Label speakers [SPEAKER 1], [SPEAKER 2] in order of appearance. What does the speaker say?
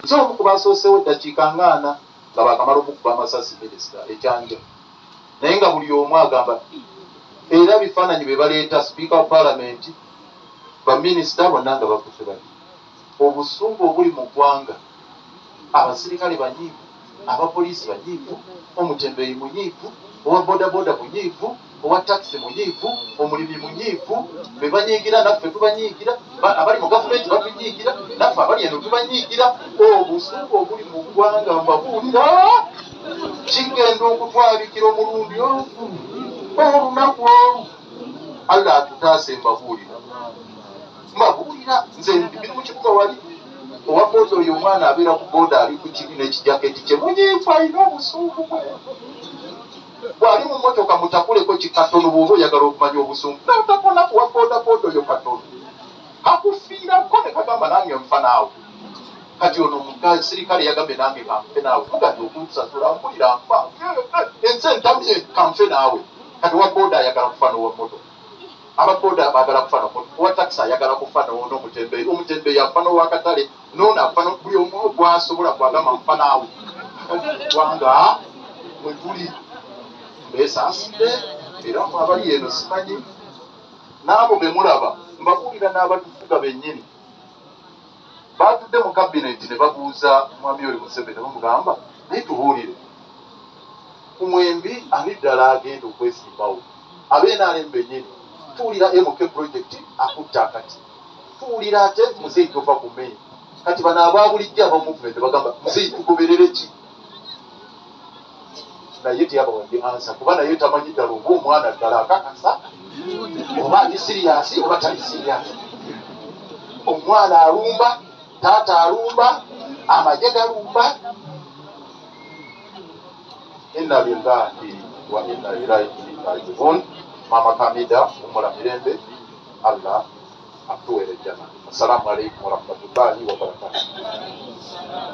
[SPEAKER 1] Nze omu ku basoosewo eddakiika nga ana nga baakamala omukuba amasasi minisita e Kyanja naye nga buli omu agamba era bifaananyi bye baleeta sipiika wa palamenti baminisita bonna nga bakutte bati obusungu obuli mu ggwanga abasirikale banyiivu abapoliisi banyiivu omutembeeyi munyiivu owa bodaboda munyiivu owa takisi munyiivu omulimi munyiivu be banyiigira naffe tubanyiigira abali mu gavumenti batunyiigira naffe abali eno tubanyiigira obusungu obuli mu ggwanga mbabuulira kigenda okutwabikira omulundi ogu olunaku olu Allah atutaase mbabuulira mbabuulira nze ndi mu kibuga wali owa booda oyo omwana abeera ku booda ali ku kibi n'ekijaketi kye munyiivu alina obusungu bwe bw'ali mu mmotoka mutakuleko kikatono bw'oba oyagala okumanya obusungu natakona kuwa booda booda oyo katono kakufiirako ne kagamba nange nfa naawe kati ono omusirikale yagambye nange kanfe naawe muganda okunsasula mpulira nfa ensi entamye kanfe naawe kati owa booda ayagala kufa n'owa mmotoka aba boda bagala kufa owa taxi ayagala kufa n'omutembeeyi omutembeeyi afa n'owakatale n'ono afa buli omu gwasobola kwagamba nfa naawe kubanga mwe tuli mbeesaasidde era mwe abali eno simanyi n'abo be mulaba mbabuulira n'abatufuga bennyini baatudde mu kabineti ne babuuza mwami Yoweri Museveni ne bamugamba naye tubuulire ku mwembi ani ddala agenda okwesimbawo abe NRM bennyini tuwulira MK project akutte akati tuwulira ate muzeeyi tova ku main kati bano aba bulijjo aba movement bagamba muzeeyi tugoberere ki naye teyabawadde ansa kuba naye tamanyi ddala oba omwana ddala akakasa oba ali siriyasi oba tali siriyasi omwana alumba taata alumba amagye galumba inna lillahi wa inna ilaihi rajiun maama kamida umula mirembe allah akutuwere jjana assalamu alaikum warahmatullahi wabarakatuh.